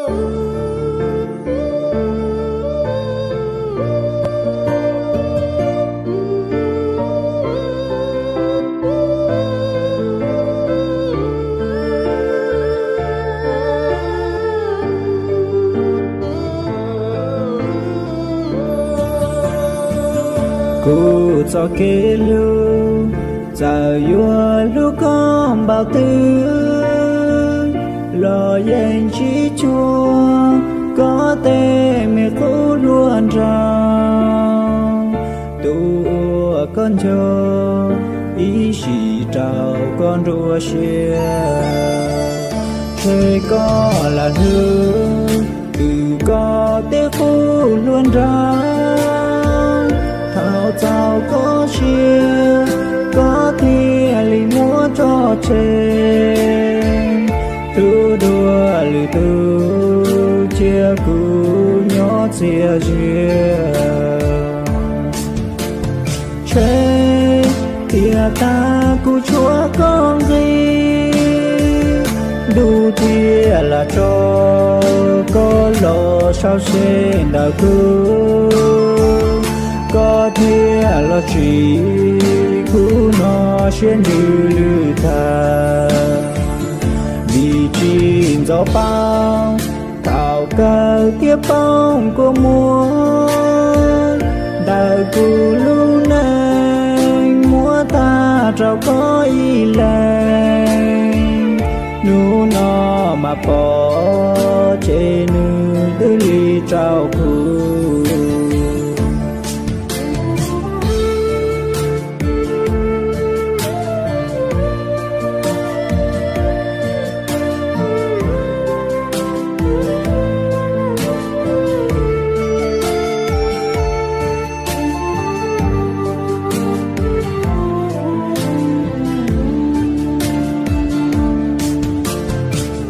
Kuv txoj kev hlub, txawm yuav hlub koj npaum twg los yeej tsis tshua koj tej me qub hluas nraug. Tus uas koj nco, ib sim rau koj nruab siab, ntshe koj lam hlub twb koj tej qub hluas nraug. Thaum txaus koj siab, koj thiaj li muab tso tseg, hlub dua lwm tus, cia kuv nyob txias zias. Ntshe tiam tag kuv tshuav koj nqi, ntuj thiaj lam tso koj los sau se ntawm kuv, koj thiaj los tsim kuv no siab ntsws lwj tag. Vim tsis ntxov paub, thaum kawg thiaj poob kua muag, ntawm kuv lub neej muab tag rau koj ib leeg. Hnub no mas pom ces nws twb li rau kuv.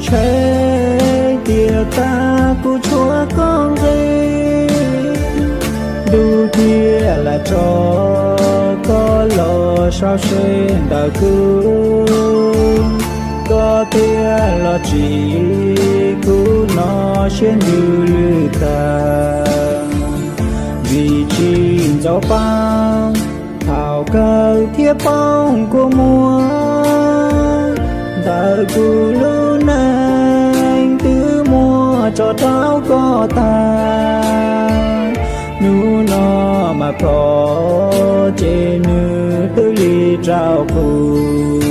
Ntshe tiam tag kuv tshuav koj nqi, ntuj thiaj lam tso koj los sau se ntawm kuv, koj thiaj los tsim kuv no siab ntsws lwj tag. Vim tsis ntxov paub, thaum kawg thiaj poob kua muag, ntawm kuv lub neej twb muab tso rau koj tag. Hnub no mas pom ces nws twb li rau kuv.